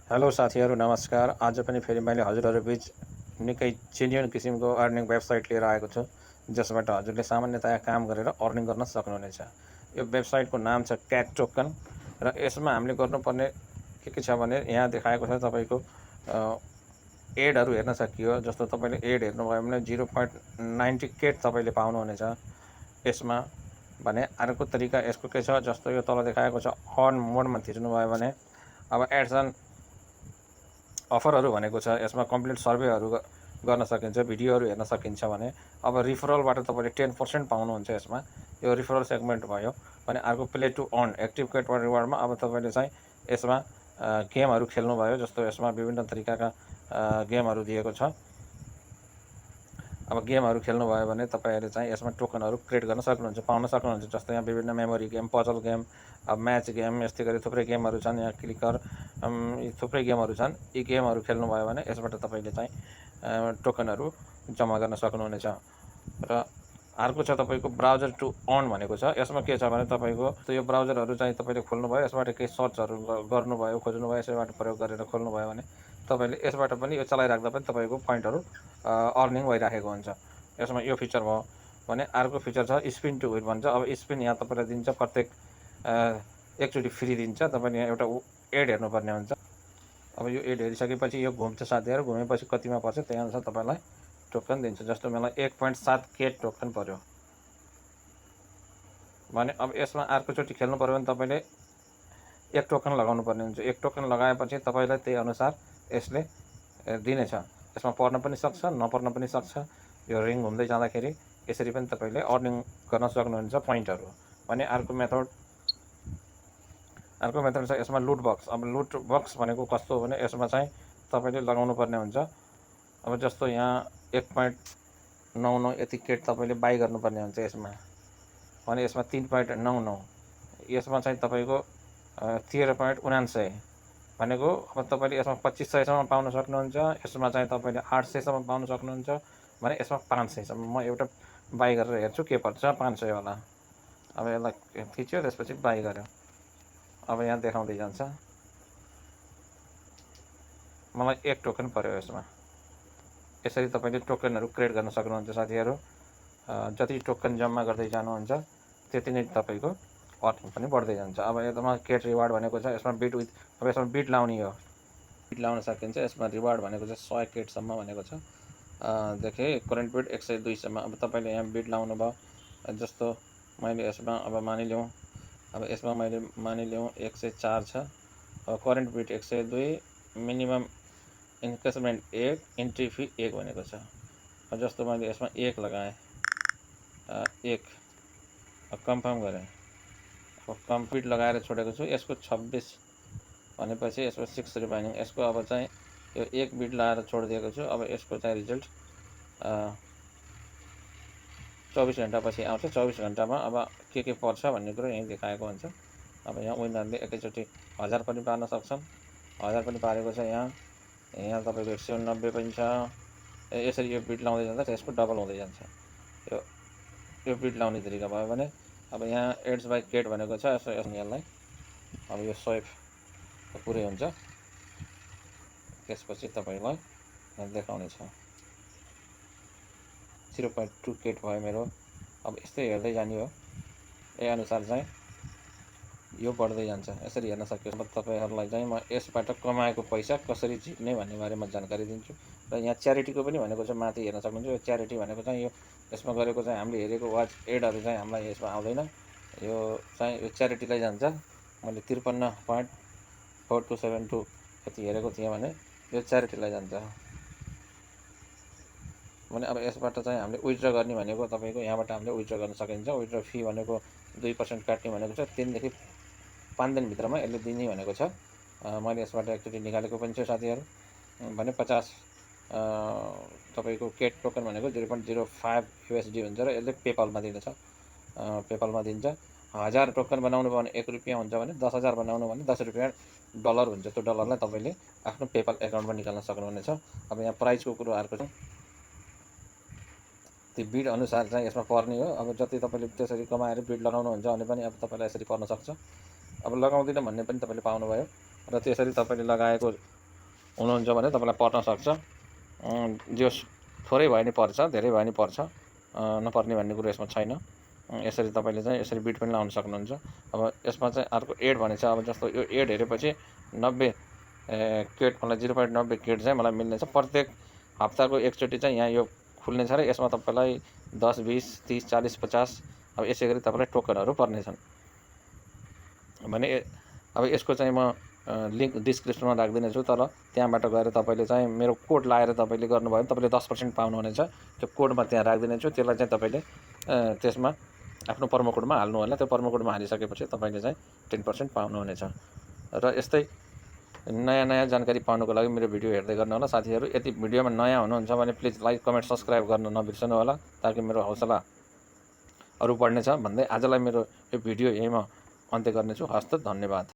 Hello साथीहरू नमस्कार। आज पनि फेरि मैले हजुरहरूबीच निकै जेन्युन किसिमको अर्निङ वेबसाइट लिएर आएको छु, जसबाट हजुरले सामान्यतया काम गरेर अर्निङ गर्न सक्नुहुनेछ। यो वेबसाइटको नाम छ क्याट टोकन र यसमा हामीले गर्नुपर्ने के छ भने यहाँ देखाएको छ तपाईँको एडहरू हेर्न सकियो। जस्तो तपाईँले एड हेर्नुभयो भने 0.90 केट तपाईँले पाउनुहुनेछ यसमा भने। अर्को तरिका यसको के छ, जस्तो यो तल देखाएको छ अर्न मोडमा थिच्नुभयो भने अब एड्स एन्ड अफरहरू भनेको छ। यसमा कम्प्लिट सर्वेहरू गर्न सकिन्छ, भिडियोहरू हेर्न सकिन्छ भने। अब रिफरलबाट तपाईँले 10% पाउनुहुन्छ यसमा। यो रिफरल सेगमेन्ट भयो भने। अर्को play to earn active cat रिवार्डमा अब तपाईँले चाहिँ यसमा गेमहरू खेल्नुभयो, जस्तो यसमा विभिन्न तरिकाका गेमहरू दिएको छ। अब गेमहरू खेल्नुभयो भने तपाईँहरूले चाहिँ यसमा टोकनहरू क्रिएट गर्न सक्नुहुन्छ, पाउन सक्नुहुन्छ। जस्तो यहाँ विभिन्न मेमोरी गेम, पजल गेम, अब म्याच गेम, यस्तै गरी थुप्रै गेमहरू छन्। यहाँ क्लिकर थुप्रै गेमहरू छन्। यी गेमहरू खेल्नुभयो भने यसबाट तपाईँले चाहिँ टोकनहरू जम्मा गर्न सक्नुहुनेछ। र अर्को छ तपाईँको ब्राउजर टु अर्न भनेको छ। यसमा के छ भने तपाईँको यो ब्राउजरहरू चाहिँ तपाईँले खोल्नुभयो, यसबाट केही सर्चहरू गर्नुभयो, खोज्नुभयो, यसैबाट प्रयोग गरेर खोल्नुभयो भने तपाईँले यसबाट पनि यो चलाइराख्दा पनि तपाईँको पोइन्टहरू अर्निङ भइराखेको हुन्छ। यसमा यो फिचर भयो भने। अर्को फिचर छ स्पिन टु विन भन्छ। अब स्पिन यहाँ तपाईँलाई दिन्छ, प्रत्येक एकचोटि फ्री दिन्छ। तपाईँले यहाँ एउटा एड हेर्नुपर्ने हुन्छ। अब यो एड हेरिसकेपछि यो घुम्छ साथीहरू, घुमेपछि कतिमा पर्छ त्यही अनुसार तपाईँलाई टोकन दिन्छ। जस्तो मलाई 1.7 केट टोकन पर्यो भने अब यसमा अर्कोचोटि खेल्नु पर्यो भने तपाईँले 1 टोकन लगाउनु पर्ने हुन्छ। 1 टोकन लगाएपछि तपाईँलाई त्यही अनुसार यसले दिनेछ। यसमा पर्न पनि सक्छ, नपर्न पनि सक्छ। यो रिङ घुम्दै जाँदाखेरि यसरी पनि तपाईँले अर्निङ गर्न सक्नुहुन्छ पोइन्टहरू भने। अर्को मेथड छ यसमा लुट बक्स। अब लुट बक्स भनेको कस्तो हो भने यसमा चाहिँ तपाईँले लगाउनु पर्ने हुन्छ। अब जस्तो यहाँ 1.99 यति केट तपाईँले बाई गर्नुपर्ने हुन्छ यसमा भने। यसमा 3.99, यसमा चाहिँ तपाईँको 13.79 भनेको। अब तपाईँले यसमा 2500सम्म पाउन सक्नुहुन्छ, यसमा चाहिँ तपाईँले 800सम्म पाउन सक्नुहुन्छ भने। यसमा 500सम्म म एउटा बाई गरेर हेर्छु के पर्छ 500 वाला। अब यसलाई थिच्यो, त्यसपछि बाई गर्यो। अब यहाँ देखाउँदै जान्छ, मलाई 1 टोकन पर्यो यसमा। यसरी तपाईँले टोकनहरू क्रिएट गर्न सक्नुहुन्छ साथीहरू। जति टोकन जम्मा गर्दै जानुहुन्छ त्यति नै तपाईँको अर्निङ पनि बढ्दै जान्छ। अब यसमा केट रिवार्ड भनेको छ, यसमा बिट विथ, अब यसमा बिट लाउने हो, बिट लाउन सकिन्छ। यसमा रिवार्ड भनेको चाहिँ 100 केटसम्म भनेको छ। देखेँ करेन्ट बिट 102सम्म। अब तपाईँले यहाँ बिट लाउनु भयो, जस्तो मैले यसमा अब मानिलिउँ, अब यसमा मैले मानिलिउँ 104 छ। अब current beet 102, minimum investment 1, entry fee 1 भनेको छ। अब जस्तो मैले यसमा 1 लगाएँ, 1 कन्फर्म गरेँ। अब कम्प्लिट लगाएर छोडेको छु। यसको 26 भनेपछि यसको 6 रिमाइनिङ। यसको अब चाहिँ यो 1 बिट लगाएर छोडिदिएको छु। अब यसको चाहिँ रिजल्ट 24 घन्टापछि आउँछ। 24 घन्टामा अब के पर्छ भन्ने कुरो यहीँ देखाएको हुन्छ। अब यहाँ उनीहरूले एकैचोटि 1000 पनि पार्न सक्छन्। 1000 पनि पारेको छ यहाँ तपाईँको 190 पनि छ। यसरी यो बिट लाउँदै जाँदा त्यसको डबल हुँदै जान्छ। यो बिट लाउने तरिका भयो भने। अब यहाँ एड्स बाई केट भनेको छ, यसलाई अब यो स्वाइप पुरै हुन्छ। त्यसपछि तपाईँलाई यहाँ देखाउने छ 0.2 केट भयो मेरो। अब यस्तै हेर्दै जाने हो, यही अनुसार चाहिँ यो बढ्दै जान्छ। यसरी हेर्न सकियो। अब तपाईँहरूलाई चाहिँ म यसबाट कमाएको पैसा कसरी झिक्ने भन्ने बारेमा जानकारी दिन्छु। र यहाँ च्यारिटीको पनि भनेको छ, माथि हेर्न सक्नुहुन्छ। यो च्यारिटी भनेको चाहिँ यो यसमा गरेको चाहिँ हामीले हेरेको वाच एडहरू चाहिँ हामीलाई यसमा आउँदैन। यो चाहिँ यो च्यारिटीलाई जान्छ। मैले 53.4272 यति हेरेको थिएँ भने यो च्यारिटीलाई जान्छ भने। अब यसबाट चाहिँ हामीले विथड्र गर्ने भनेको तपाईँको यहाँबाट हामीले विथड्र गर्न सकिन्छ। विथड्र फी भनेको 2% काट्ने भनेको छ। 3 देखि 5 दिनभित्रमा यसले दिने भनेको छ। मैले यसबाट एकचोटि निकालेको पनि छु साथीहरू भने। 50 तपाईँको केट टोकन भनेको 0.05 USD हुन्छ र यसले पेपालमा दिनेछ। पेपालमा दिन्छ। 1000 टोकन बनाउनु भयो भने 1 रुपियाँ हुन्छ भने 10,000 बनाउनु भने 10 रुपियाँ डलर हुन्छ। त्यो डलरलाई तपाईँले आफ्नो पेपाल एकाउन्टमा निकाल्न सक्नुहुनेछ। अब यहाँ प्राइसको कुरो अर्को छ, त्यो बिड अनुसार चाहिँ यसमा पर्ने हो। अब जति तपाईँले त्यसरी कमाएर बिड लगाउनुहुन्छ भने पनि अब तपाईँलाई यसरी पर्न सक्छ। अब लगाउँदिनँ भन्ने पनि तपाईँले पाउनुभयो र त्यसरी तपाईँले लगाएको हुनुहुन्छ भने तपाईँलाई पर्न सक्छ। जो थोरै भए नि पर्छ, धेरै भए नि पर्छ, नपर्ने भन्ने कुरो यसमा छैन। यसरी तपाईँले चाहिँ यसरी बिट पनि लाउन सक्नुहुन्छ। अब यसमा चाहिँ अर्को एड भने चाहिँ अब जस्तो यो एड हेरेपछि 90 केट मलाई 0.90 केट चाहिँ मलाई मिल्नेछ। प्रत्येक हप्ताको एकचोटि चाहिँ यहाँ यो खुल्नेछ र यसमा तपाईँलाई 10, 20, 30, 40, 50 अब यसै गरी तपाईँलाई टोकनहरू पर्नेछन् भने अब यसको चाहिँ म लिङ्क डिस्क्रिप्सनमा राखिदिनेछु। तर त्यहाँबाट गएर तपाईँले चाहिँ मेरो कोड लाएर तपाईँले गर्नुभयो भने तपाईँले 10% पाउनुहुनेछ। त्यो कोड म त्यहाँ राखिदिनेछु, त्यसलाई चाहिँ तपाईँले त्यसमा आफ्नो प्रोमो कोडमा हाल्नु होला। त्यो प्रोमो कोडमा हालिसकेपछि तपाईँले चाहिँ 10% पाउनुहुनेछ। र यस्तै नयाँ जानकारी पाउनुको लागि मेरो भिडियो हेर्दै गर्नु होला साथीहरू। यदि भिडियोमा नयाँ हुनुहुन्छ भने प्लिज लाइक, कमेन्ट, सब्सक्राइब गर्न नबिर्सनु होला, ताकि मेरो हौसला अरू बढ्नेछ भन्दै आजलाई मेरो यो भिडियो यहीँमा अन्त्य गर्नेछु। हस्त, धन्यवाद।